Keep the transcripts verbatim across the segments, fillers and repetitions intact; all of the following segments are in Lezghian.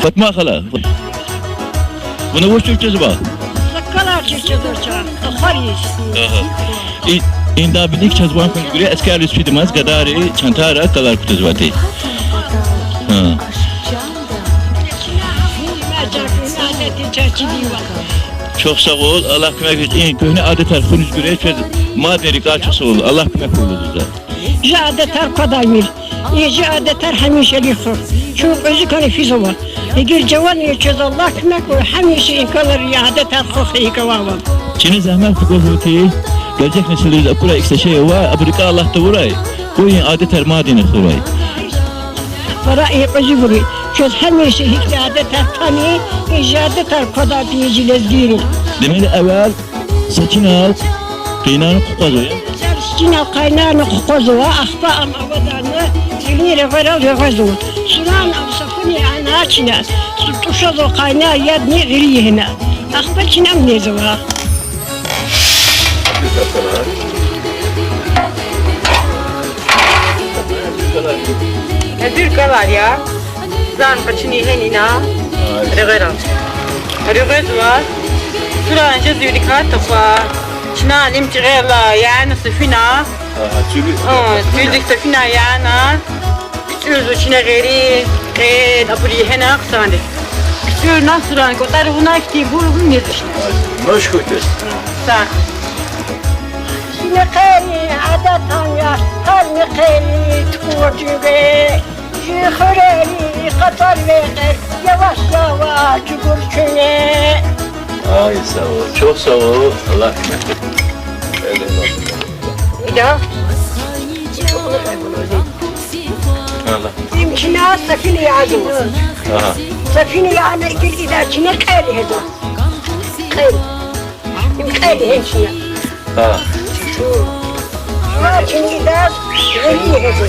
Фатма хала. Вуна вуч чир жезва? Закалар чир жезва чан, ахвариз. Агьа. И, индан биники чаз ван хьун гуьре аскерриз фидамаз гадайри чантайра калар кутазвайди. Гьа. Чухсагъул, Аллагь куьмек виз, и куьгьне адетар хуьниз гуьре чвез мадни рикӀел чухсагъул, Аллагь куьмек вугуз за. Жи адетар квадаймир. И жи адетар гьамишалихъ хуьх. Чун кьуьзуь кана физава. Игер жаван я чвез Аллагь куьмек вур, гьамиша и калар, и адетар хуьх, и кававан. Чна зегьмет кутазва хьи, гележек несилриз акурай ихьтин шей ава, абуру рикӀел Аллагь тавурай, къуй и адетар мадни хьурай. Пара и кьуьзуьбуру. Чвез гьамиша гьихьтин адетар кани, и жи адетар квадай тир жи лезгийри. Демели, эвел сачинал къайнарна хъукъвазва, я? Сачинал къайнарна хъукъвазва, ахпа ам авадарна, гъилин регъверал регъвезва. Суран ам сафуни яна чна, тӀушазва къайнар ядни гъил йигьна. Ахпа чна ам незва. Гьазур калар я. Зан къачуни гьенина. Регъвера. Регъвезва. Суран жезуникай тахва. Чна лим чӀегъерла яна сафина. Ага, цуьлдик. А, цуьлдик сафина яна. КцӀурзава чна гъери, къед, абур йигьена хъсанди. КцӀурна суран кӀватӀар авуна хьтинбур авун незва чна. Наш хьуй тир. Са. Мехъерин адетар я, гьар мехъери тукӀур чуьгве. Жи хуьрерин къацар векьер яваш-яваш чӀугур чуьне. Ай, сагъ ул, чухсагъ ул, Аллагь куьмек. Ида. Аллагь. Им чна сафина язва. Ага. Сафина яна икӀ ида чна кьел гьезва. Кьел. Им кьел гьен чна. Гьа. Ва чна идаз гъили гьезва.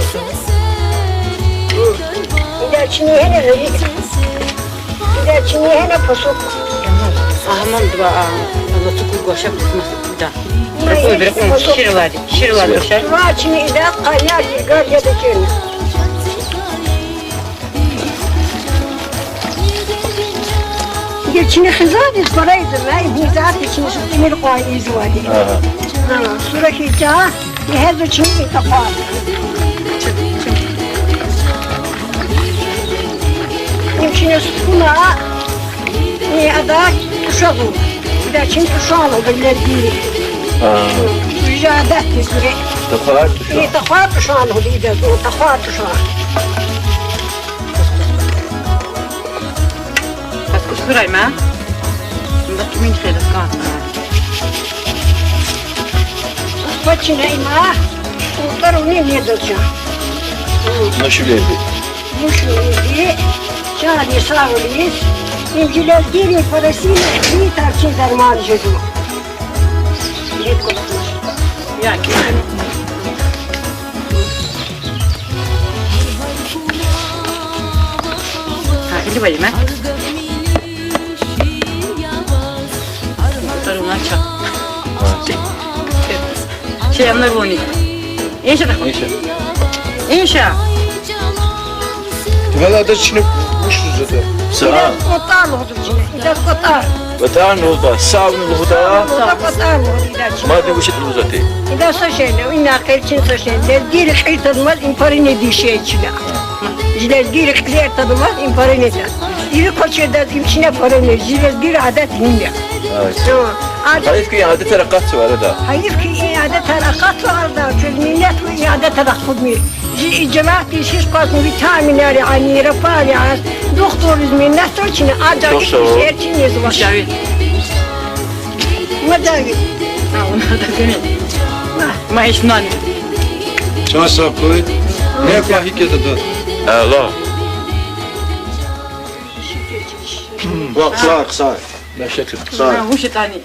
Ида чна гьена гъили. Ида чна гьена пасук. Агьман два, а, ана цукур гвашаб кусмас ида. Ракъун, ракъун, ширвади, ширвади гвашаб. Ва чна идаз къайнар гар яда чна. Гила чна хизандиз пара ийизва, ва и хизандиз чна су тӀимил кьван ийизвайди. Ага. Ага, сура хьиз ча, и гьезва чна и тахвар. Им чна сукуна, и ада тӀушазва. Ида чна тӀушан лугьуда лезгийри. Ага. Жи адет тир. Тахвар тӀушан. И тахвар тӀушан лугьуда, ида зун тахвар тӀушан. Бас кусурай ма. Мунда тумин хелас кан. Квачина има, кӀуртӀаруни недалча. Нашивлерди. Мушни иди, чан сагъ вилиз, инжилердини парасина ни тарчин дарман жезва. Як. Гьа, или варима. Тарунача. Чи амна руни. Инша. Инша. Инша. Вала да чна вуч лугьуда? Са. КӀватӀар лугьуда чна. Ида кӀватӀар. КӀватӀар лугьуда, савни лугьуда. Лугьуда, кӀватӀар лугьуда ида чна. Мадни вуч лугьуда ти? Ида са шейни, ина къерчин са шейни. Лезгийри кьил тадамаз им пара недай шей чна. Жи лезгийри кьилер тадамаз им пара неда. Иви квачирдаз им чна пара не, жи лезгийри адет гьим я. Ай. Гьайиф хьи, и адетар акъатзава арада. Гьайиф хьи, и адетар акъатзава арада, чун минетва и адетар акъудмир. Жи и жавандиз гьич квазни витаминар яни, рапар яз, духтурриз минетзава чна, анжах икӀ сер чна ийизва. Шави. Мадави. Ма, ма ишнан. Чан сагъ хьуй. Нек ва гьикӀ я дада? Аллагь. Ва хъсан, хъсан. Башакир. Хъсан. Ма, вуч атӀани?